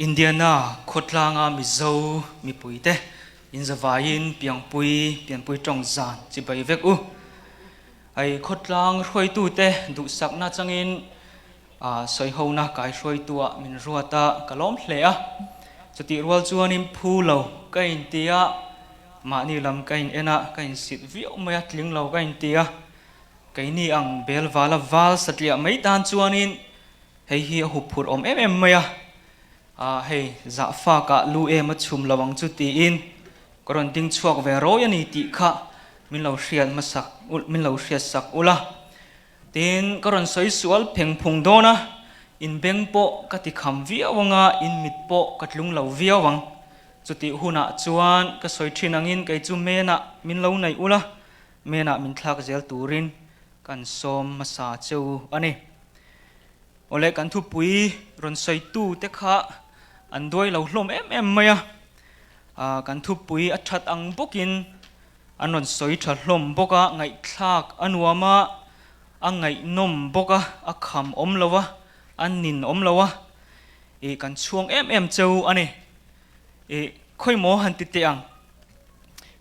Indiana khawtlanga Mizo mipuite inzavaiin piangpui pianpui tawng zan chibai vek u. Hei khawtlang hruaitute duhsakna changin sawihona kaihruaituah min ruat a, ka lawm hle a. Chutih rual chuanin phu lo ka inti a, mahni lam ka in en a, ka insit viau mai a, tling lo ka inti a. Keini ang bel vala val satliah mai tan chuanin hei hi a hup phurh awm em em mai a, ah hei zahfakah lu em a chhum lo ang chu tiin ka rawn ding chhuak ve rawi a ni tih kha min lo hriat hmasak min lo hriat sak ula. Tin, ka rawn sawi sual pheng phung dawn a, in beng pawh ka ti kham viau ang a, in mit pawh ka tlung lo viau ang. Chutih hunah chuan ka sawi thin angin kei chu menah min lo naih ula, Menah min thlak zel turin kan sawm hmasa che u a ni. Awle kan thupui rawn sawitu te kha an duai lo hlawm em em mai a, kan thupui a that ang bawkin an rawn sawi tha hlawm bawk a, ngaihthlak a nuam a, a ngaihnawm bawk a, a kham awm lo a, a nin awm lo a, ih kan chhuang em em che u a ni. Ih khawimaw han ti teh ang.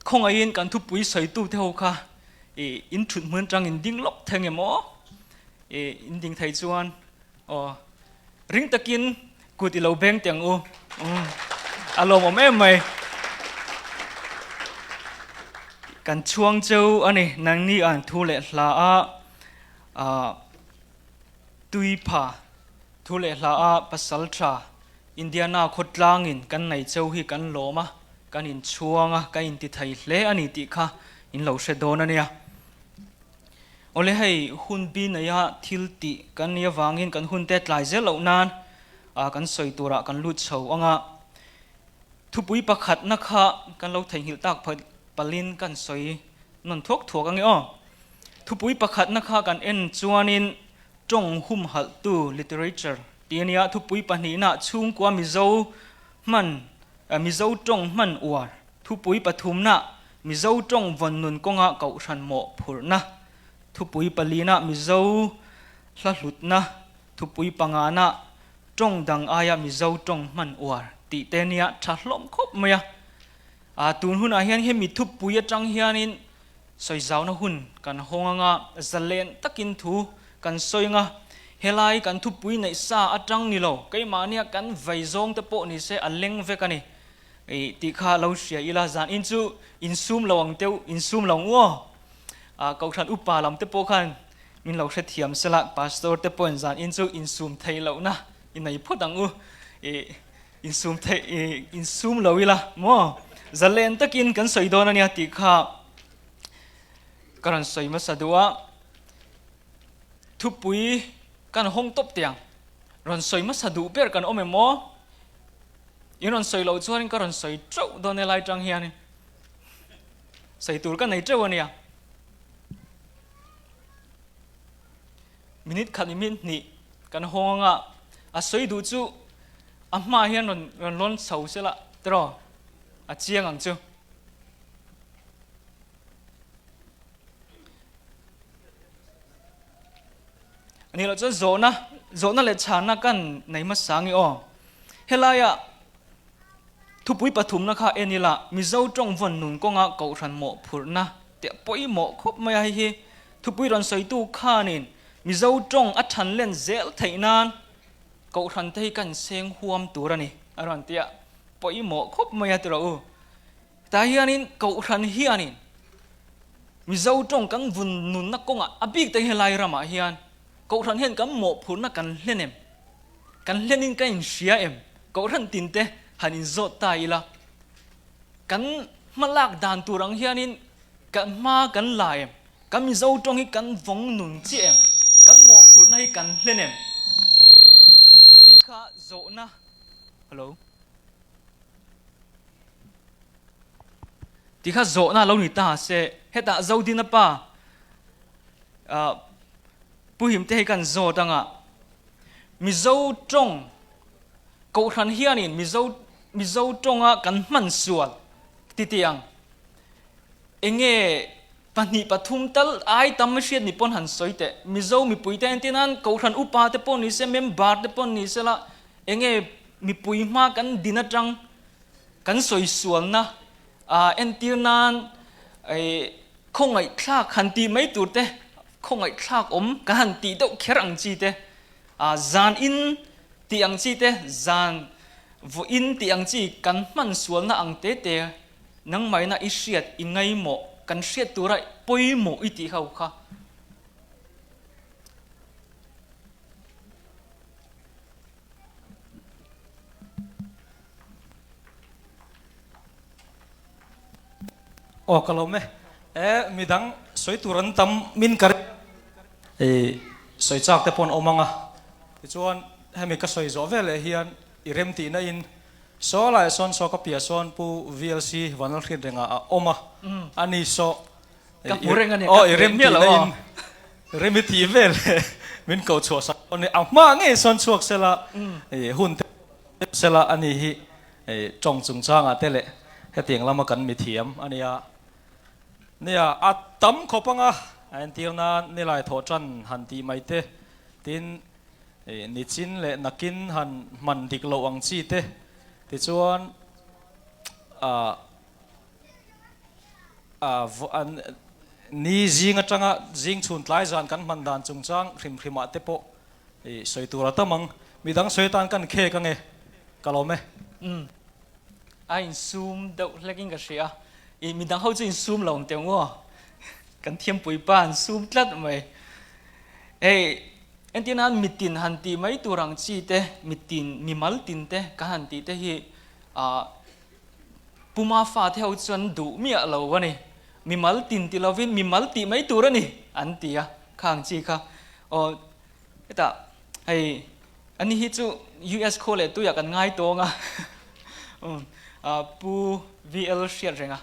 Khawngaihin kan thupui sawitute ho kha i in thut hmun atang in ding lawk thei nge maw? I in ding thei chuan aw ring takin kut i lo beng teh ang u. Umm a lawmawm em mai. Kan chhuang cheu a ni nangni an thu leh hla a ah tui pha thu leh hla a pasal tha Indiana khawtlangin kan nei cheu hi kan lawm a, kan inchhuang a, kan inti thei hle a ni tih kha in lo hre dawn a nia. Awle hei hun bi neia thil tih kan nih avangin kan hun te tlai zel loh nan kan sawi turah kan lut chho ang a, thupui pakhatna kha kan lo theihnghilh tak palin kan sawi nawn thuak thuak ang e aw. Thupui pakhatna kha kan en chuanin Tawng humhalhtu, literature, tih a nia, thupui pahnihna chhungkua Mizo hman, Mizo tawng hman uar, thupui pathumna Mizo tawng vawn nun kawnga kohhran mawh phurhna, thupui palina Mizo hla hlutna, thupui pangana tawng dang aia Mizo tawng hman uar tih te nia tha hlawm khawp mai a. A tun hunah hian hemi thupui atang hianin Sawizauna hun kan hawng anga zalen takin thu kan sawi anga helai kan thupui neih sa atang ni lo, keimahnia kan vei zawng te pawh ni se a leng vek a ni tih kha lo hria ila, zan in chu insum lo ang teuh, insum lo ang u aw. Kohhran upa lam te pawh khan min lo hrethiam sela, pastor te pawhin zan in chu insum theih lohna i nei phawt ang u, insum theih insum lo ila maw zalen takin kan sawi dawn ania tih kha ka rawn sawi hmasa duh a thupui kan hawng tawp teh ang rawn sawi hmasa duh ber kan awm em aw in rawn sawi loh chuanin ka rawn sawi teuh dawn helai tang hianin sawi tur ka nei teuh ania minute khat minute hnih kan hawng anga a sawi duh chu A hmaah hian rawn rawn lawn chho se la tiraw a chiang ang chu. A nih loh chuan zawhna zawhna leh chhanna kan nei hmasa nge aw. Helaia thupui pathumna kha en ila Mizo tawng vawn nun kawnga kohhran mawhphurhna te a pawimawh khawp mai a hei hi thupui rawn sawitu khanin Mizo tawng a than len zel theih nan Kohhran te hi kan seng huam tur a ni, a rawn ti a, pawimawh khawp mai a ti rawh u. Tah hianin Kohhran hianin Mizo tawng kan vun nunna kawngah a bik te helai ramah hian Kohhran hian kan mawhphurhna kan hlen em? Kan hlenin kan inhria em? Kohhran tin te han inzawt ta ila, kan hmalak dan tur ang hianin kan hma kan la em? Kan Mizo tawng hi kan vawng nun chiah em? Kan mawhphurhna hi kan hlen em? Tih kha zawhna Hello. Tih kha zawhna lo ni ta se hetah Zodina pa ah Pu Himte hi kan zawt anga Mizo tawng Kohhran hianin Mizo Mizo tawnga kan hman sual ti tih ang Enge 2 3 tal ai tam a hriat ni pawn han sawi teh. Mizo mipui te entir nan Kohhran upa te pawh ni se, member te pawh ni se la enge mipui hma kan din atang kan sawi sualna entir nan khawngaihthlak han tih mai tur te, khawngaihthlak awm kan han tih deuh kher ang chi te, zan in tih ang chi te, zan vawiin tih ang chi kan hman sualna ang te te nangmahina i hriat i ngaimawh kan hriat tura pawimawh i tih ho kha. Aw ka lawm e. E midang sawi tur an tam min ka e sawi chak te pawh an awm ang a. Tichuan hemi ka sawi zawh veleh hian i rem tihna in saw laiah sawn saw ka piah sawn Pu VLC Vanlalhriat rengah a awm a. Ani saw Ka hmu reng a ni, ka i rem tihna in rem i tih veleh min ko chhuah sak a ni. A hma ngei sawn chhuak sela hun te sela ani hi Tawng chungchangah te leh hetiang lama kan mithiam a nia. Nia, a tam khawp ang a, a entir nan nilai thawh tan han tih mai te, tin nichin leh nakin han hman dik loh ang chi te, tichuan ah ni zing atanga zing chhun tlai zan kan hman dan chungchang hrim hrimah te pawh I sawi tur a tam ang. Midang sawi atan kan khek ange. Ka lawm e. Umm. A insum deuh hlek in ka hria. I midang ho chu insum lo ang teh maw? Kan thiampui pa an sum tlat mai. Hei, entir nan mitin han tih mai tur ang chi te, mitin, mimal tin te kan han tih te hi ah Puma fate ho chuan duh miah lo a ni. Mimal tin ti lovin mimal tih mai tur a ni an ti a, khang chi kha. Aw hetah hei ani hi chu US khaw leh tuiah kan ngai tawng a, umm Pu VL hriat reng a,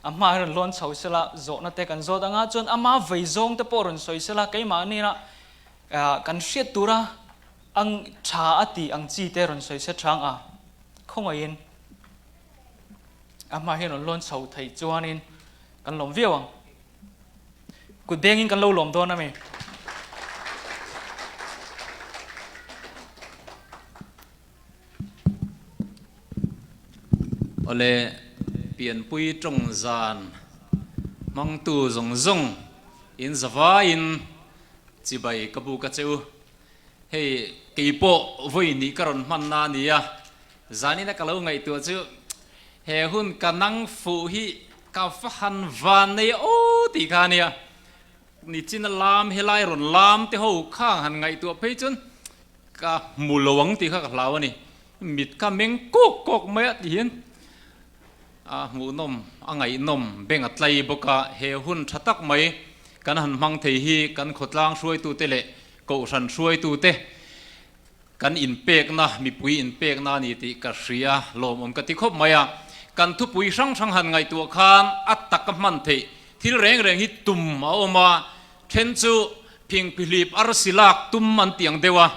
a hma hi rawn lawn chho sela zawhna te kan zawt anga chuan ama vei zawng te pawh rawn sawi sela keimahni ah kan hriat tura ang tha a tih ang chi te rawn sawi se thang a, khawngaihin a hma hian rawn lawn chho thei chuanin kan lawm viau ang. Kut bengin kan lo lawm dawn a mi. Awle pianpui tawng zan hmangtu zawng zawng in zavaiin chibai ka buk a che u. Hei keipawh vawi hnih ka rawn hmanna a ni a, zanina ka lo ngaihtuah chu he hun ka nang fuh hi ka va han van nei aw tih kha a nia. Nichina lam helai rawn lam te ho khang han ngaihtuah phei chuan ka hmu lo ang tih kha ka hlau a ni. Mit kha meng kawk kawk mai a ti hian a hmuhnawm a ngaihnawm beng a tlai bawk a, he hun tha tak mai kan han hmang thei hi kan khawtlang hruaitute leh Kohhran hruaitute kan inpekna, mipui inpekna a ni tih ka hria, lawmawm ka ti khawp mai a. Kan thupui hrang hrang han ngaihtuah khan a taka hman theih thil reng reng hi tum a awm a, then chu phingphihlip arsi lak tum an tih ang deuh a,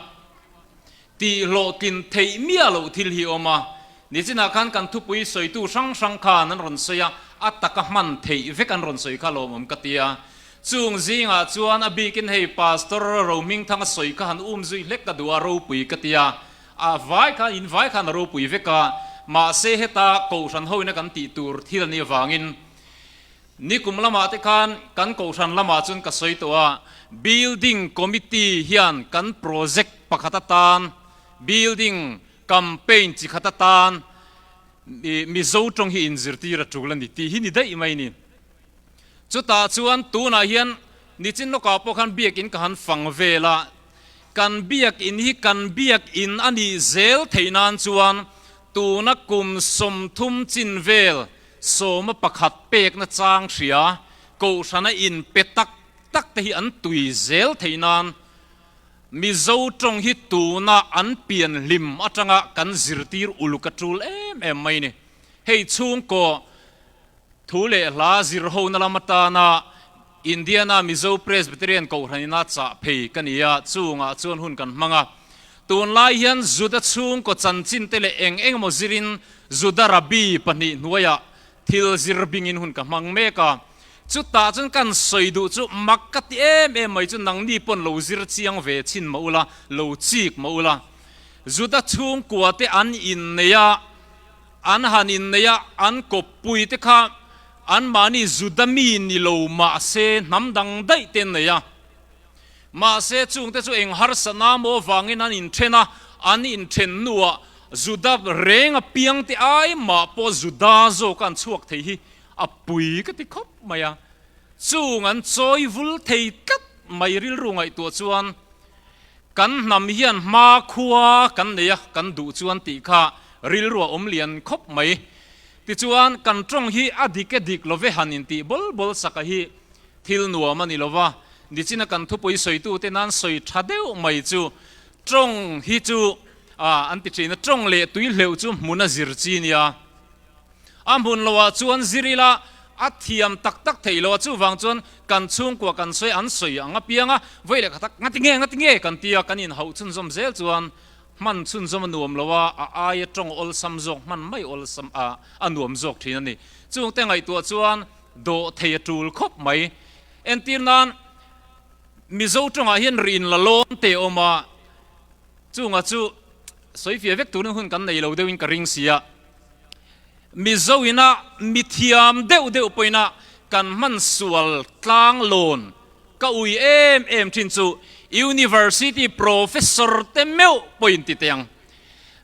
tih hlawhtlin theih miah loh thil hi a awm a. Nichinah khan kan thupui sawitu hrang hrang khan an rawn sawi a, a taka hman theih vek an rawn sawi kha lawmawm ka ti a. Chung zingah chuan a bikin hei Pastor Rohmingthanga sawi kha han um zui hlek ka duh a, ropui ka ti a. A vai khan, in vai khan a ropui vek a, mahse heta Kohhran hoina kan tih tur thil a nih avangin nikum lamah te khan kan Kohhran lamah chuan ka sawi tawh a, Building Committee hian kan project pakhat atan Building Campaign chi khat atan Mizo tawng hi inzirtir a tul a ni tih hi ni daih mai ni. Chutah chuan tunah hian nichin lawkah pawh khan biakin ka han fang vel a, kan biakin hi kan biakin a nih zel theih nan chuan tuna kum 30 chin vel 11 pekna chang hria Kohhrana inpe tak tak te hi an tui zel theih nan Mizo tawng hi tuna an pian hlim atanga kan zirtir uluk a tul em em mai ni. Hei chhungkaw thu leh hla zir hona lam atana Indiana Mizo Presbyterian Kohhranina chah phei ka ni a, chungah chuan hun kan hmang a. Tunlai hian Juda chhungkaw chanchin te leh eng eng emaw zirin Juda Rabbi pahnih hnuaiah Thil zir bingin hun ka hmang mek a, chutah chuan kan sawi duh chu mak ka ti em em mai chu nangni pawn lo zir chiang ve chhin mah ula, lo chik mah ula. Juda chhungkua te an innei a, an han innei a, an kawppui te kha anmahni Juda mi ni lo mahse hnam dang daih te an nei a. Mahse chungte chu eng harsatna maw vangin an inthen a, an inthen hnuah Juda reng apiang te ai mah pawh Juda zawk an chhuak thei hi a pui ka ti khawp mai a. Chung an chawi vul thei tlat mai rilru ngaihtuah chuan kan hnam hian hma khua kan nei a, kan duh chuan tih kha rilru a awm lian khawp mai. Tichuan kan tawng hi a dik e dik love han intih bawl bawl saka hi Thil nuam a ni lo va, nichina kan thupui sawitute nan sawi tha deuh mai chu tawng hi chu an ti thin a, tawng leh tui hleuh chu hmun a zir chi nia. A hmun loah chuan zir ila a thiam tak tak theih lo a, chuvang chuan kan chhungkua kan sawi an sawi ang apiang a, vawi leh kha tak ngati nge ngati nge kan tia kan inhauh chhunzawm zel chuan hman chhunzawm a nuam lo a, a aia tawng awlsam zawk hman mai awlsam a a nuam zawk thin a ni. Chungte ngaihtuah chuan Dawh thei a tul khawp mai. Entir nan Mizo tawngah hian rin la lawn te awm a, chunga chu sawi fia vek turin hun kan nei lo deuhin ka ring si a. Mizo ina mithiam deuh deuh pawhin kan hman sual tlang lawn ka ui em em thin chu University Professor te meuh pawhin ti teh ang.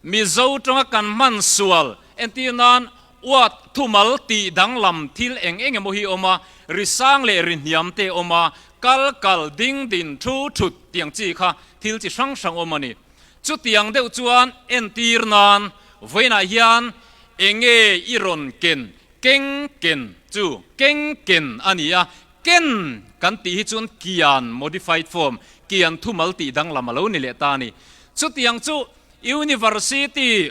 Mizo tawnga kan hman sual entir nan Uat thumal tih danglam thil eng eng emaw hi awm a, ri sang leh ri hniam te awm a, kal kal, ding din, thu thut tiang chi kha thil chi hrang hrang awm a ni. Chutiang deuh chuan entir nan vawiinah hian enge i rawn ken, keng ken chu keng ken a ni a, ken kan tih hi chuan kian, modified form, kian thumal tih danglam a lo ni leh ta a ni. Chutiang chu University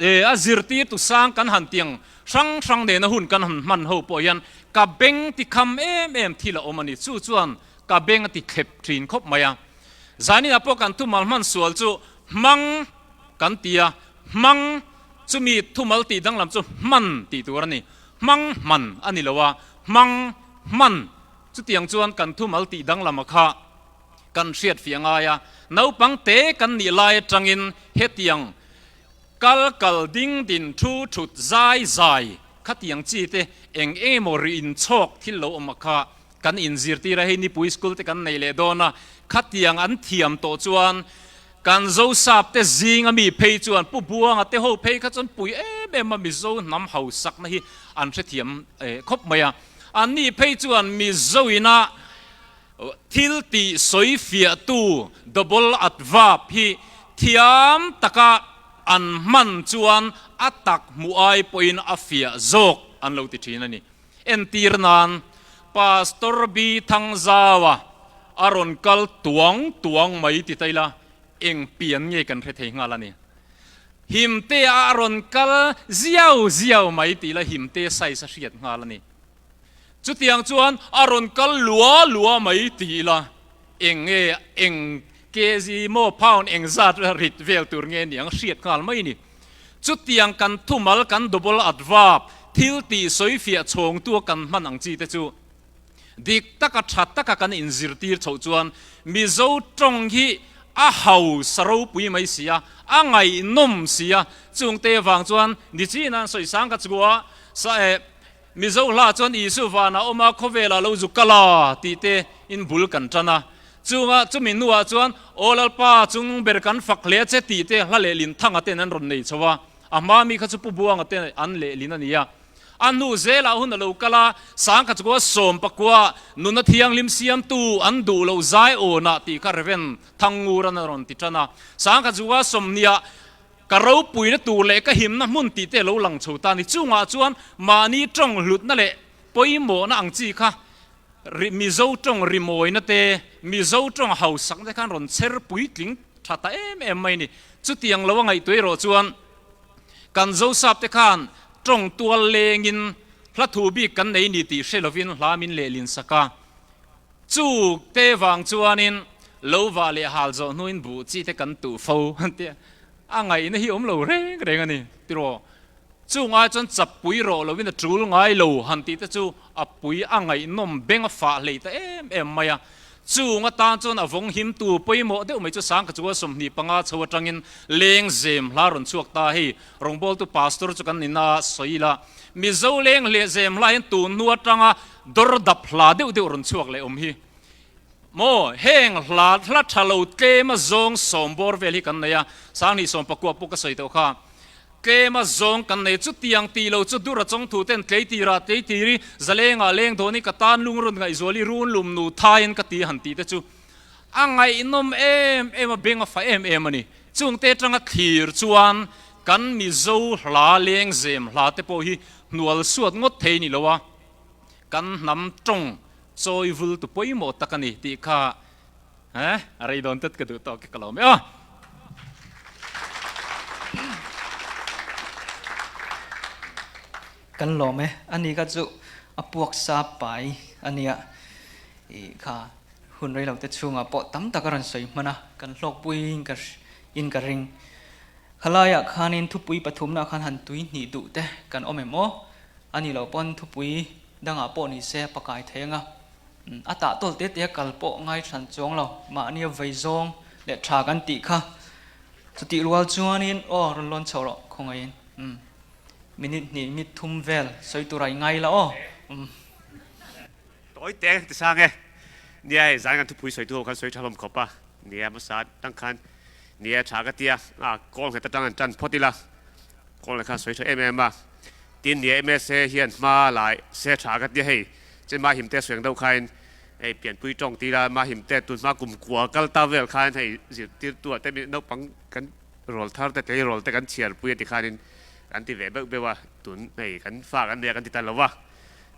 A zirtirtu sang kan han tiang hrang hrang nena hun kan han hman ho pawh hian ka beng ti kham em em thil a awm a ni. Chu chuan ka beng a ti thlep thin khawp mai a. Zaninah pawh kan thumal hman sual chu hmang kan ti a, hmang chumi thumal tih danglam chu hman tih tur a ni. Hmang hman a ni lo a, hmang hman chutiang chuan kan thumal tih danglam a kha. Kan hriat fiah ngai a, naupang te kan nih lai atangin hetiang kal kal ding din thu thut zai zai khatiang chi te eng eng emaw ri inchhawk thil lo awm a kha kan inzirtir a, hei nipui school te kan nei leh dawn a, khatiang an thiam tawh chuan kan Zosap te zing ami phei chuan Pu Buanga te ho phei kha chuan pui em em a Mizo hnam hausakna hi an hrethiam khawp mai a, anni phei chuan Mizo ina Thil tih sawi fiahtu double adverb hi thiam taka an hman chuan a tak hmuh ai pawhin a fiah zawk an lo ti thin a ni. Entir nan, Pastor B. Thangzaua a rawn kal tuang tuang mai ti ta ila, eng pian nge kan hre thei nghal a ni. Himte a rawn kal ziau ziau mai ti ila himte size a hriat nghal a ni. Chutiang chuan a rawn kal lua lua mai ti ila, eng nge eng kg maw pound eng zat rit vel tur nge niang hriat nghal mai ni. Chutiang kan thumal kan double adverb thil tih sawi fiah chhawngtu a kan hman ang chi te chu dik taka tha taka kan inzirtir chhoh chuan Mizo tawng hi a hausa ropui mai si a, a ngaihnawm si a, chungte vang chuan nichina an sawi sang ka chua sa eh Mizo hla chuan Isu vanah awm a, khawvelah lo zu kal a tih te in bul kan tan a. Chunga chumi hnuah chuan Aw Lalpa chung ber kan fak hle che tih te hla lehlin thanga ten an rawn nei chho a. A hma mi kha chu Pu Buanga te an lehlin a ni a. A hnu zelah hun a lo kal a, Sangkhat chukua 14 nuna thianghlim siamtu an duh lo zai awnah tih kha Rev. Thangnguran a rawn ti tan a. Sangkhat chukua 20ah Ka ropuina tur leh ka himna hmun tih te lo lang chho ta ni. Chungah chuan mahni tawng hlutna leh pawimawhna ang chi kha Mizo tawng rimawina te, Mizo tawng hausakna te khan rawn chher puitling tha ta em em mai ni. Chutiang lo a ngaihtuah erawh chuan kan Zosap te khan tawng tual lengin hla thu bik kan nei ni tih hre lovin hla min lehlin sak a. Chu te vang chuanin lo vah leh hal zawh hnuin buh chi te kan tuh fo an ti a, a ngaihna hi awm lo reng reng a ni tiraw. Chung ai chuan chappui rawh lovin a tul ngai lo han tih te chu a pui a ngaihnawm beng a fah hlei ta em em mai a. Chung atan chuan a vawng himtu pawimawh deuh mai chu Sangka chua 25 chho atangin leng zem hla rawn chhuak ta. Hei rawngbawltu pastor chu kan ni na sawi ila, Mizo leng leh zem hla hian tun hnu atanga dawr dap hla deuh deuh rawn chhuak leh awm hi maw? Heng hla hla tha lo tlem a zawng sawm bawr vel hi kan nei a, Sanghnih sawm pakua pawh ka sawi tawh kha. Tlem a zawng kan nei chutiang tih lo chu dur a chawng thu ten tleitirah tleitiri zalengah leng dawn i ka tan lungrun ngaihzual i run lum nu thaiin ka ti han tih te chu a ngaihnawm em em a, beng a fa em em a ni. Chungte atanga thlir chuan kan Mizo hla lengzem hla te pawh hi hnual suat ngawt thei ni lo a, kan hnam tawng chawi vul tu pawimawh tak a ni tih kha Eh, a rei dawn tet ka duh tawk ka lo me aw. Kan lawm e, ani kha chu a puak sa pai ania i kha hun rei lo te chhungah pawh tam tak a rawn sawi hman a, kan hlawkpui in ka in ka ring. Khalaiah khanin thupui pathumna khan han tui hnih duh te kan awm em aw? Ani lo pawn thupui dangah pawh ni se a pakai thei anga. A tah tawl te te a kal pawh ngai hran chuang lo, mahni a vei zawng leh tha kan tih kha. Chutih rual chuanin aw rawn lawn chho rawh khawngaihin umm minute hnih minute thum vel sawi tur a i ngai la aw umm. Tawi te ti sang e. Nia hei zan kan thupui sawi tu ho khan sawi tha hlawm khawp a, nia hmasa atang khan nia tha ka tia a kawl nghet atang an tan phawt ila, kawl nghet khan sawi tha em em a. Tin nia msa hian hma lai se tha ka tia hei che mahim te sueng deuh khain hei pianpui tawng ti la mahim te tun hma kum kua kal ta vel khan hei zirtirtu ah te mi naupang kan rawl thar te tleirawl te kan chhiar pui a ti khanin kan ti ve beuh beuh a tun hei kan fa kan nei a kan ti ta lo va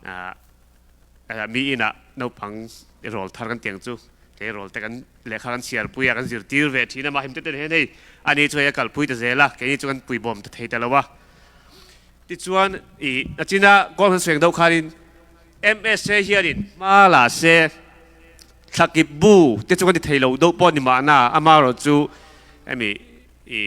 ah mi inah naupang rawl thar kan tiang chu tleirawl te kan lehkha kan chhiar pui a kan zirtir ve thin a mahim te ten hian hei ani chu hei a kalpui ta zel a keini chu kan puibawm ta thei ta lo a. Tichuan i a china Gold han sueng deuh khanin MSA hianin hma la se thlakip bu te chu kan ti thei lo deuh pawh ni mahna amaherawh chu hemi i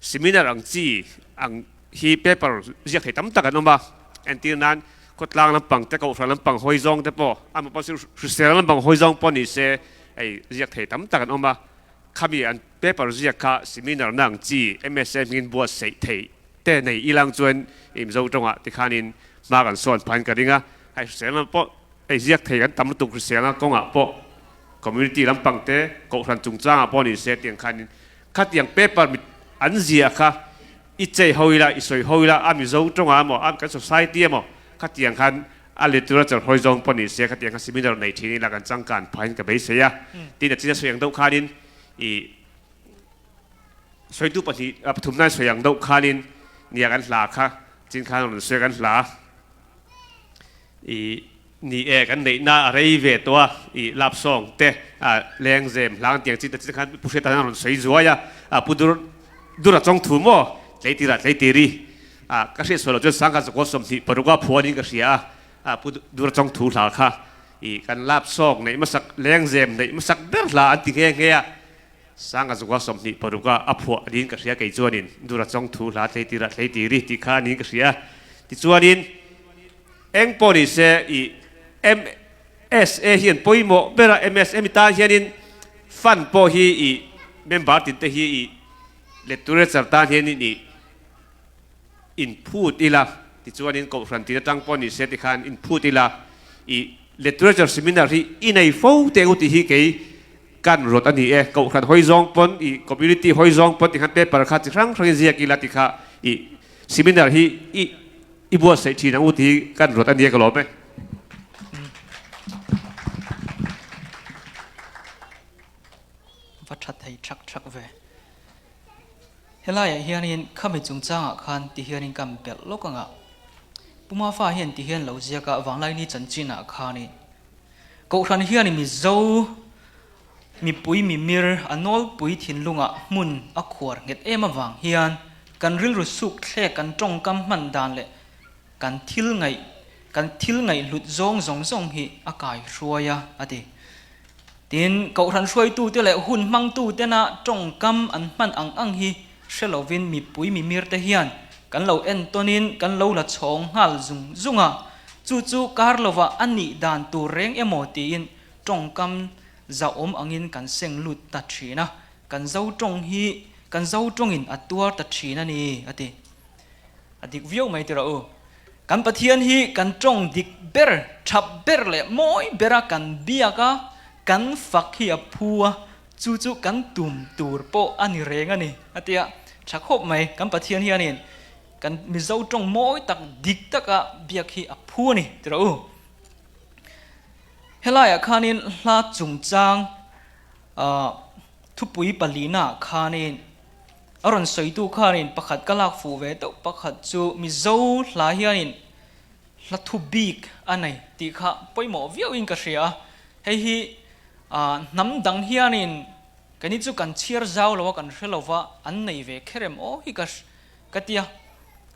seminar ang chi ang hi paper ziak thei tam tak an awm a, entir nan khawtlang lampang te kohhran lampang hawi zawng te pawh amah pawh chu hrisel lampang hawi zawng pawh ni se hei ziak thei tam tak an awm a. Khami an paper ziak kha seminar na ang chi MSA hmingin buatsaih theih te nei ilang chuan i Mizo tawngah tikhanin hma kan sawn phain ka ring a, hei hriselna pawh hei ziak thei kan tam lutuk hriselna kawngah pawh community lampang te kohhran chungchangah pawh ni se tiang khanin khatiang paper mit an ziah kha i chei ho ila i sawi ho ila a Mizo tawngah emaw a kan society emaw khatiang khan A literature hawi zawng pawh ni se khatiang kha seminar nei thin ila kan changkan phahin ka beisei a. Tin a chin a sawi ang deuh khanin i sawitu pahnih pathumna sawi ang deuh khanin nia kan hla kha chin khan rawn sawi a kan hla i ni e kan neihna a rei ve tawh a i lap sawng te a lengzem hlang tiang chin ta chin khan Pu Hriata hian a rawn sawi zuai a a Pu Dur Dura chawngthu maw tleitirah tleitiri A, ka hriat sual loh chuan Sangha zakua 26 a phuanin ka hria a, a Pu Durachawng thu hla kha i kan lap sawk neih hmasak lengzem neih hmasak ber hla an ti nghe nghe a, Sangha zakua 26 a a phuah niin ka hria kei chuanin Durachawng thu hla tleitirah tleitiri tih kha niin ka hria a. Tichuanin eng pawh ni se i MSA hian pawimawh ber a, MSM tan hianin fund pawh hi i member tin te hi i literature tan hianin i inphut ila, tichuanin Kohhran tin atang pawh ni se tikhan inphut ila, i Literature Seminar hi i nei fo teh u tih hi kei kan rawt a ni e. Kohhran hawi zawng pawn, i community hawi zawng pawn tikhan paper kha chi hrang hrangin ziak ila tikha i seminar hi i i buatsaih thin ang u tih hi kan rawt a ni e ka lawm e. Va tha thei thak thak ve. Helaiah hianin khami chungchangah khan ti hianin ka belh lawk ang a, Pu Mafa hian ti hian lo ziak a, Vanglaini chanchinah khanin Kohhran hian Mizo mipui mimir a nawlpui thinlungah hmun a khuar nghet em avang hian kan rilru suk thlek kan tawngkam hman dan leh kan thil ngaih kan thil ngaihhlut zawng zawng zawng hi a kai hruai a, a ti. Tin, Kohhran hruaitute leh hun hmangtutena tawngkam an hman ang ang hi hre lovin mipui mimirte hian kan lo entawnin kan lo la chhawng nghal zung zung a, chu chu kar lovah a nih dan tur reng emaw tiin tawngkam zahawm angin kan seng lut ta thin a, kan Zo tawng hi kan Zo tawngin a tuar ta thin a ni, a ti. A dik viau mai tirah u. Kan Pathian hi kan tawng dik ber, thap ber leh mawi bera kan biak a, kan fak hi a phu a, chu chu kan tum tur pawh a ni reng a ni, a ti a. Tha khawp mai, kan Pathian hianin kan Mizo tawng mawi tak dik taka biak hi a phu a ni, tirah u. Helaiah khanin hla chungchang thupui palinaah khanin a rawn sawitu khanin pakhat ka lak fuh ve deuh pakhat chu Mizo hla hianin hla thu bik a nei tih kha pawimawh viauin ka hria a, hei hi hnam dang hianin keini chu kan chhiar zau lo a kan hre lo va an nei ve kher em aw hi ka ka ti a,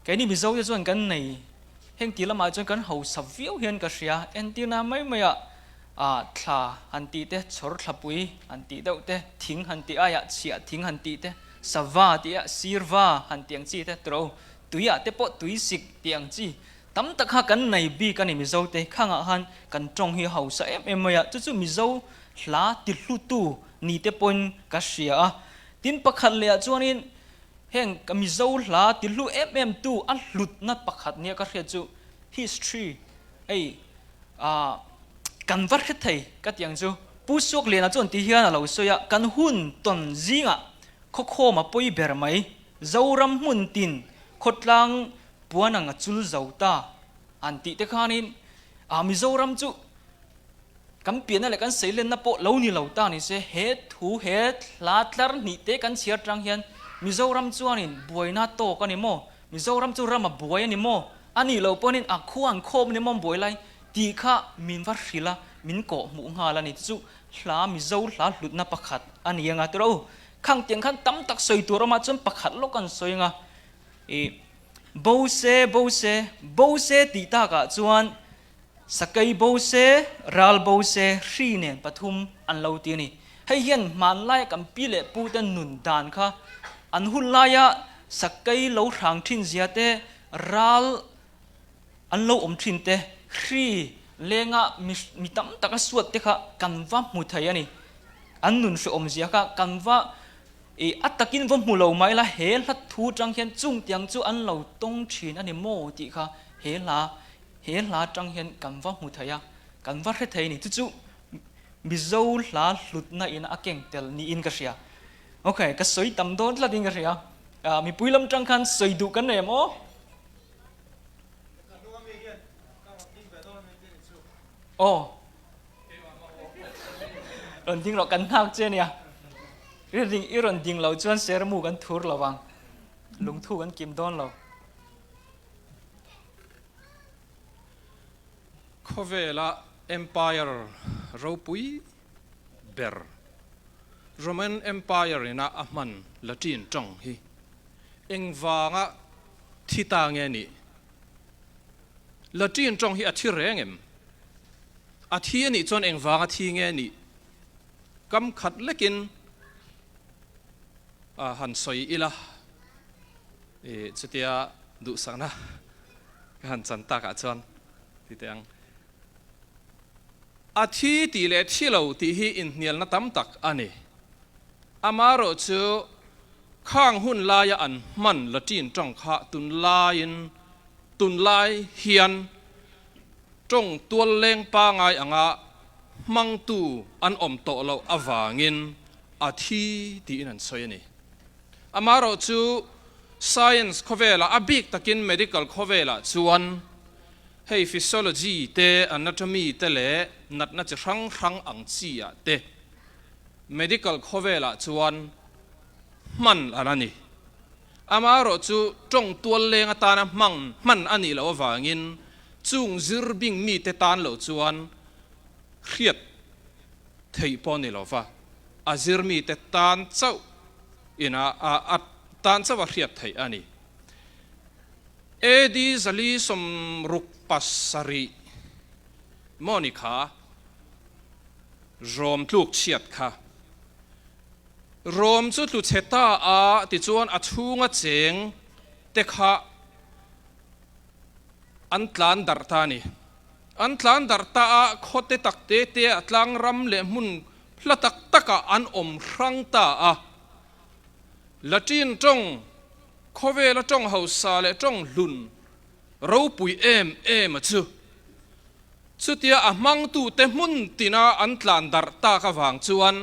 keini Mizo te chuan kan nei heng tih lamah chuan kan hausa viau hian ka hria, entirna mai maiah ah thla han tih te, chhawr thlapui han tih deuh te, thing han tih aiah chhiah thing han tih te, sava tih ah sirva han tih ang chi te turo, tuiah te pawh tuisik tih ang chi tam tak kha kan nei bik a ni Mizo te, khangah khan kan tawng hi hausa em em mai a, chu chu Mizo hla ti hlutu ni te pawhin ka hria a, tin pakhat leh ah chuanin Heng ka Mizo hla ti hlu em em tu a hlutna pakhat nia ka hriat chu history hei ah kan va hre thei ka ti ang chu. Pu Suakliana chuan ti hian a lo sawi a, kan hun tawn zingah khawkhawm a pawi ber mai, Zoram hmun tin khawtlang puan ang a chul zo ta an tih te khanin ah Mizoram chu Kan pianna leh kan seilenna pawh lo ni lo ta ni se, he thu, he hla tlar hnih te kan chhiar tang hian Mizoram chuanin buaina tawk a ni maw? Mizoram chu ram a buai a ni maw? A nih loh pawhin a khua an khawp a ni maw an buai lai? tih kha min va hrilh a, min kawh hmuh nghal a ni. Chu hla Mizo hla hlutna pakhat a ni anga tiraw u? Khang tiang khan tam tak sawi tur awmah chuan pakhat lawk an sawi anga, ih, bo se, bo se, bo se tih takah chuan Sakei bo se, ral bo se, hri nen pathum an lo ti a ni. Hei hian hmanlaia kan pi leh pu te nun dan kha an hun laia sakei lo hrang thin zia te, ral an lo awm thin te, hri lenga mi tam tak a suat te kha kan va hmu thei a ni. An nun hrehawm zia kha kan va i a takin va hmu lo mai la, he hla thu tang hian chungtiang chu an lo tawng thin a ni maw tih kha he hla He hla atang hian kan va hmu thei a, kan va hre thei a ni. Chu chu Mizo hla hlutna in a keng tel niin ka hria. Ok, ka sawi tam dawn tlat in ka hria. Mipui lam tang khan sawi duh kan nei em aw? Aw. Rawn ding rawh, kan nghak che nia. I rawn ding lo chuan sermu kan thur lo vang. Lungthu kan kim dawn lo. Khawvela Empire ropui ber Roman Empire ina a hman Latin tawng hi engvanga thi ta nge nih? Latin tawng hi a thi reng em? A thi anih chuan engvanga thi nge nih? Kam khat lekin han sawi ila. I chutia duhsakna ka han chan takah chuan ti teh ang. A thi tih leh thi lo tih hi inhnialna tam tak a ni. Amaherawh chu khang hun laia an hman Latin tawng kha tunlaiin tunlai hian tawng tual leng pangai anga hmangtu an awm tawh loh avangin a thi tiin an sawi a ni. Amaherawh chu science khawvelah, a bik takin medical khawvelah chuan hei physiology te, anatomy te leh natna chi hrang hrang ang chi ah te medical khawvelah chuan hman a la ni. Amaherawh chu tawng tual leng atana hmang hman a nih loh avangin chung zir bing mite tan loh chuan hriat theih pawh a ni lo va, a zir mite tan chauh ina a tan chauh a hriat theih a ni. AD 467 maw ni kha Rom tluk chhiat kha. Rom chu tlu chhe ta a tichuan a chhunga cheng te kha an tlan darh ta a ni. An tlan darh ta a, khaw te tak te te ah tlang ram leh hmun hla tak tak ah an awm hrang ta a. Latin tawng, khawvela tawng hausa leh tawng hlun ropui em em a chu. Chutia a hmangtute hmun tina an tlan darh tak avang chuan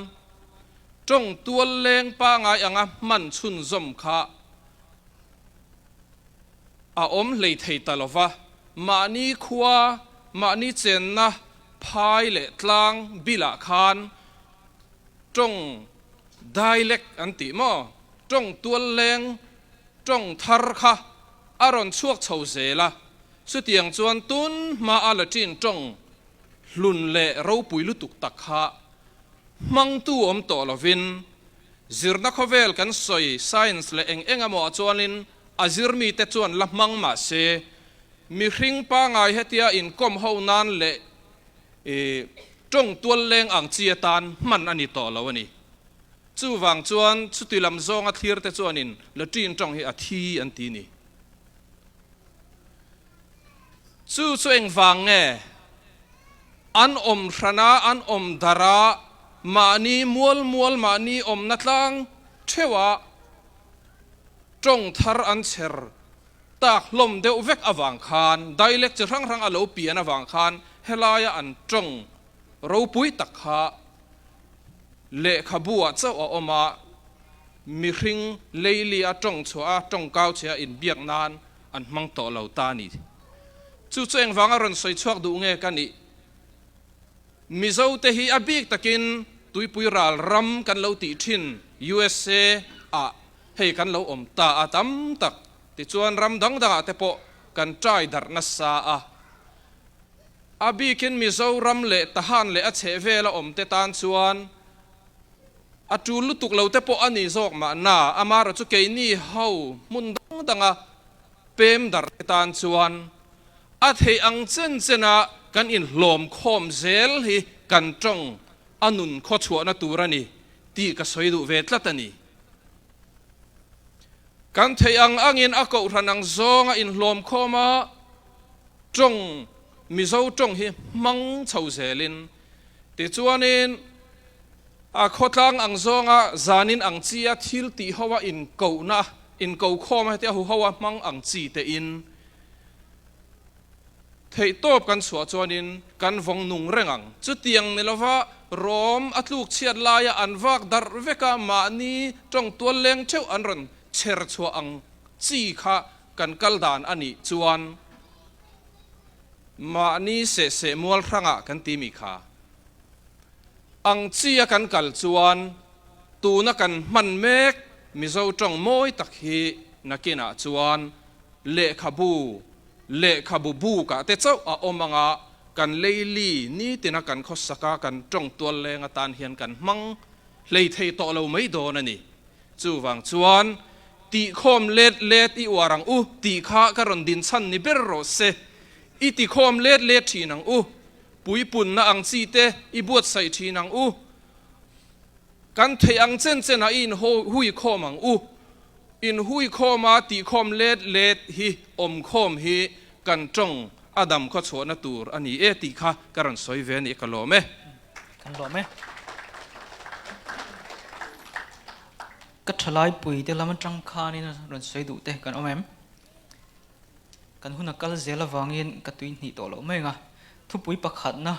tawng tual leng pangai anga hman chhunzawm kha a awm hlei thei ta lo va, mahni khua, mahni chenna phai leh tlang bilah khan tawng dialect an tih maw, tawng tual leng, tawng thar kha a rawn chhuak chho zel a, chutiang chuan tun hmaa Latin tawng hlun leh ropui lutuk tak kha hmangtu awm tawh lovin Zirna khawvel kan sawi science leh eng eng emaw ah chuanin a zirmite chuan la hmang mah se, mihring pangai hetia inkawm ho nan leh tawng tual leng ang chi atan hman a ni tawh lo a ni. Chuvang chuan chuti lam zawnga thlir te chuanin Latin tawng hi a thi an ti ni. Chu chu engvang nge? An awm hrana an awm darh a, mahni mual mual mahni awmna tlang theuhah tawng thar an chher tak hlawm deuh vek avang khan, dialect chi hrang hrang a lo pian avang khan helaia an tawng ropui tak kha lehkhabu ah chauh a awm a, mihring leili a tawng chhuah a, tawng kau chhe a inbiak nan an hmang tawh lo ta a ni. Chu chu engvanga rawn sawi chhuak duh nge ka nih? Mizote hi a bik takin tuipui ral ram kan lo tih thin USA ah hei kan lo awm ta a tam tak tichuan ram dang dangah te pawh kan try darh nasa a. A bikin Mizoram leh Tahan leh a chhehvela awm te tan chuan A tul lutuk lo te pawh a ni zawk mahna, amaherawh chu keini ho hmun dang danga pem darh te tan chuan a theih ang chen chena kan inhlawm khawm zel hi kan tawng a nun khawchhuahna tur a ni tih ka sawi duh ve tlat a ni. Kan theih ang angin a kohhran ang zawnga inhlawm khawm a tawng Mizo tawng hi hmang chho zelin tichuanin A khawtlang ang zawnga zanin ang chi a thil tih ho a inkohna, inko khawm a hetia hu ho a hmang ang chi te in theihtawp kan chhuah chuanin kan vawng nung reng ang. Chutiang ni lova Rom a tluk chhiat laia an vak darh vek a mahni tawng tual leng theuh an rawn chher chhuah ang chi kha kan kal dan a nih chuan mahni seh seh mual hrangah kan ti mi kha. Ang chi a kan kal chuan tuna kan hman mek Mizo tawng mawi tak hi nakinah chuan lehkhabu, lehkhabu bukah te chauh a awm anga kan leili nitina kan khawsaka kan tawng tual leng atan hian kan hmang hlei thei tawh lo mai dawn a ni. Chuvang chuan tihkhawm let let i uar ang u tih kha ka rawn dinchhan ni ber rawh se. I tikhawm let let thin ang u. Puipunna ang chi te i buatsaih thin ang u. Kan theih ang chen chen ah i inhui khawm ang u. Inhui khawm a tihkhawm let let hi awm khawm hi kan tawng a dam khaw chhuahna tur a ni e tih kha ka rawn sawi ve a ni ka lawm e. Kan lawm e. Ka thalai pui te lam atang khanin rawn sawi duh te kan awm em? Kan hun a kal zel avangin ka tui hnih tawh loh mai ang a, thupui pakhatna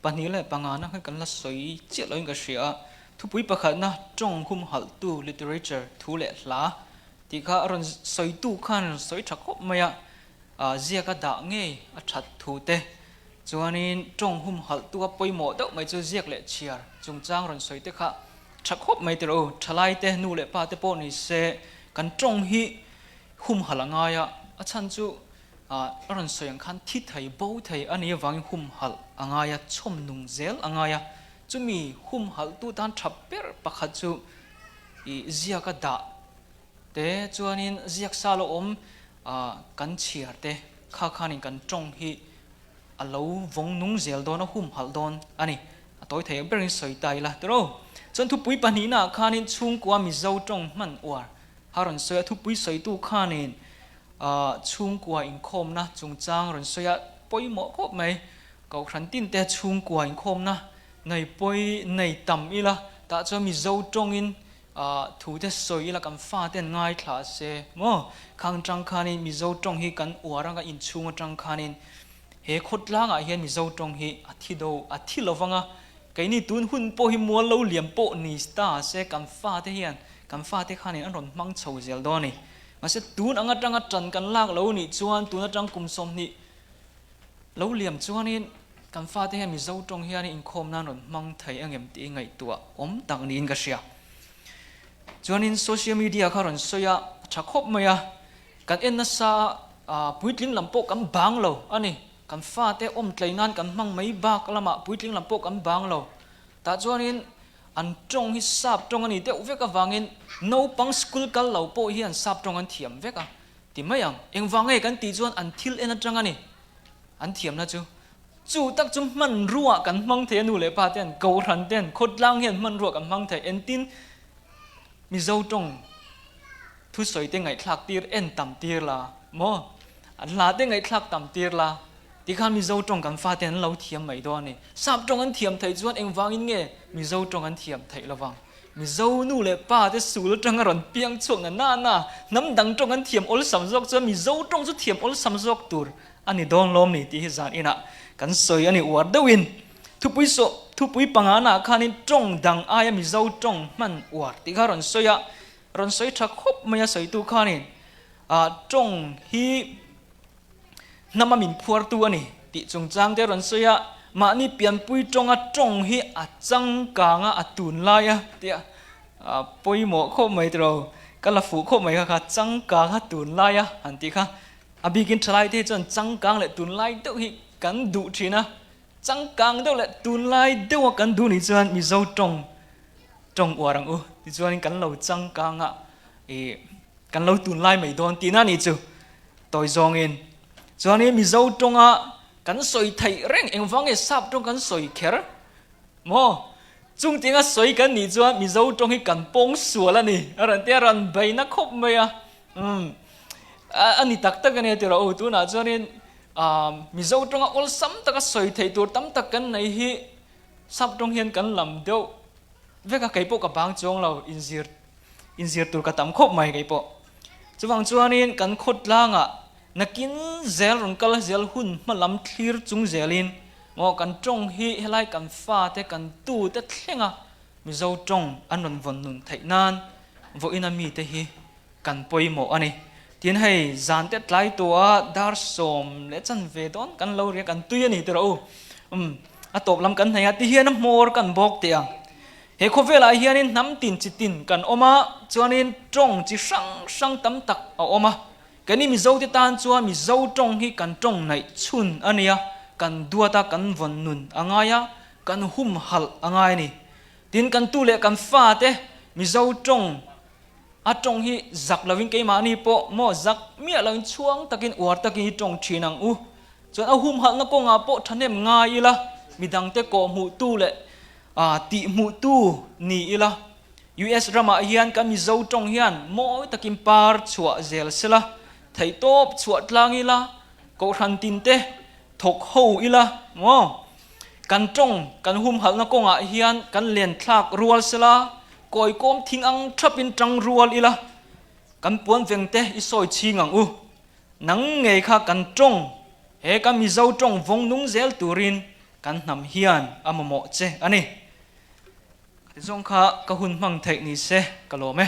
pahnih leh pangana khan kan la sawi chiah loin ka hria a, thupui pakhatna tawng humhalhtu literature thu leh hla tih kha a rawn sawitu khan a rawn sawi tha khawp mai a, ziak a dah ngei a that thu te chuanin tawng humhalhtu a pawimawh deuh mai chu ziak leh chhiar chungchang rawn sawi te kha tha khawp mai tiraw u, thalaite nu leh pa te pawh ni se kan tawng hi Humhalh a ngai a, a chhan chu a rawn sawi ang khan thi thei, bo thei a nih avangin humhalh a ngai a, chhawm nung zel a ngai a. Chumi humhalh tu tan tha ber pakhat chu i ziak a dah te chuanin ziak sa lo awm kan chhiar te kha khanin kan tawng hi a lo vawng nung zel dawn a, humhalh dawn a ni. A tawi thei ang berin sawi ta ila tiraw. Chuan thupui pahnihnaah khanin chhungkua Mizo tawng hman uar A rawn sawi a, thupui sawitu khanin chhungkua inkhawmna chungchang rawn sawi a, pawimawh khawp mai. Kohhran tin te chhungkua inkhawmna nei pawi nei tam ila, tah chuan Mizo tawngin thu te sawi ila kan fa ten ngaithla se maw? Khang atang khanin Mizo tawng hi kan uar anga inchhung atang khanin he khawtlangah hian Mizo tawng hi a thi do a thi lo vang a, keini tun hun pawh hi mual lo liam pawh ni ta se kan fa te hian kan fa te khanin an rawn hmang chho zel dawn a ni. Mahse tun ang atanga tan kan lak lo nih chuan tun atang kum 20 Lo liam chuanin kan fate hian Mizo tawng hianin inkhawm nan rawn hmang thei angem tih ngaihtuah awm tak niin ka hria. Chuanin social media kha rawn sawi a, a tha khawp mai a, kan en nasa a, puitling lam pawh kan bang lo a ni. Kan fate awm tlei nan kan hmang mai bak lamah puitling lam pawh kan bang lo. Tah chuanin an tawng hi sap tawng a ni deuh vek avangin naupang school kal lo pawh hian sap tawng an thiam vek a. Ti mai ang, engvang nge kan tih chuan an thil en atang a ni. An thiamna chu. Chu tak chu hmanrua kan hmang thei a nu leh pa ten, Kohhran ten, khawtlang hian hmanrua kan hmang thei. Entin Mizo tawng thusawi te ngaihthlak tir en tam tir la maw? An hla te ngaihthlak tam tir la. Tikhan Mizo tawng kan fate an lo thiam mai dawn a ni. Sap tawng an thiam theih chuan engvangin nge Mizo tawng an thiam theih lovang? Mizo nu leh pa te sul atanga rawn piang chhuak na na na, hnam dang tawng an thiam awlsam zawk chuan Mizo tawng chu thiam awlsam zawk tur a ni dawn lawm ni tih hi zan inah kan sawi a ni uar deuhin. Thupui sawh, thupui pangana khanin tawng dang aia Mizo tawng hman uar tih kha rawn sawi a, rawn sawi tha khawp mai a sawitu khanin ah tawng hi Hnama min phuartu a ni tih chungchang te rawn sawi a, mahni pianpui tawnga tawng hi a changkang a, a tunlai a tia pawimawh khawp mai tiraw, ka la fuh khawp mai kha kha changkang a tunlai a han tih kha, a bikin thalai te hi chuan changkang leh tunlai deuh hi kan duh thin a, changkang deuh leh tunlai deuha kan duh nih chuan Mizo tawng tawng uar ang u tichuanin kan lo changkang a ih. Kan lo tunlai mai dawn tihna nih chu tawi zawngin. Chuanin Mizo tawnga kan sawi theih reng engvang nge sap tawng kan sawi kher maw? Chung tinga sawi kan nih chuan Mizo tawng hi kan pawng sual a ni a rawn tia rawn beina khawp mai a. Umm a ni tak tak a nia tiraw u tunah chuanin Mizo tawnga awlsam taka sawi theih tur tam tak kan nei hi sap tawng hian kan lam deuh vek a keipawh ka bang chuang lo inzir Inzir tur ka tam khawp mai kei pawh. Chuvang chuanin kan khawtlangah nakin zel rawn kal zel hun hma lam thlir chung zelin maw kan tawng hi helai kan fate kan tute thlenga Mizo tawng an rawn vawn nun theih nan vawiina mite hi kan pawimawh a ni. Tin hei zan te tlai tua dar 10:15 dawn kan lo ria kan tui a ni tiraw u. Umm a tawp lam kan hnaih a tihian a hmawr kan bawk teh ang. He khawvelah hianin hnam tin chi tin kan awm a, chuanin tawng chi hrang hrang tam tak a awm a. Keini Mizote tan chuan Mizo tawng hi kan tawng naih chhun a nia, kan duat a, kan vawn nun a ngai a, kan humhalh a ngai a ni. Tin, kan tu leh kan fate Mizo tawng a tawng hi zak lovin keimahni pawh maw zak miah lovin chhuang takin uar takin i tawng thin ang u. Chuan a humhalhna kawngah pawh thahnem ngai ila, midangte kawhhmuhtu leh Tih hmuhtu ni ila, US ramah hian kan Mizo tawng hian mawi takin par chhuah zel sela, theihtawp chhuah tlang ila, Kohhran tinte thawk ho ila maw? Kan tawng kan humhalhna kawngah hian kan len thlak rual sela, kawikawm thing ang thapin tang rual ila, kan puan vengte i sawi chhing ang u. Nang ngei kha kan tawng, he kan Mizo tawng vawng nung zel turin kan hnam hian a mamawh che a ni. Ka ti zawng kha ka hun hmang theih ni se ka lawm e.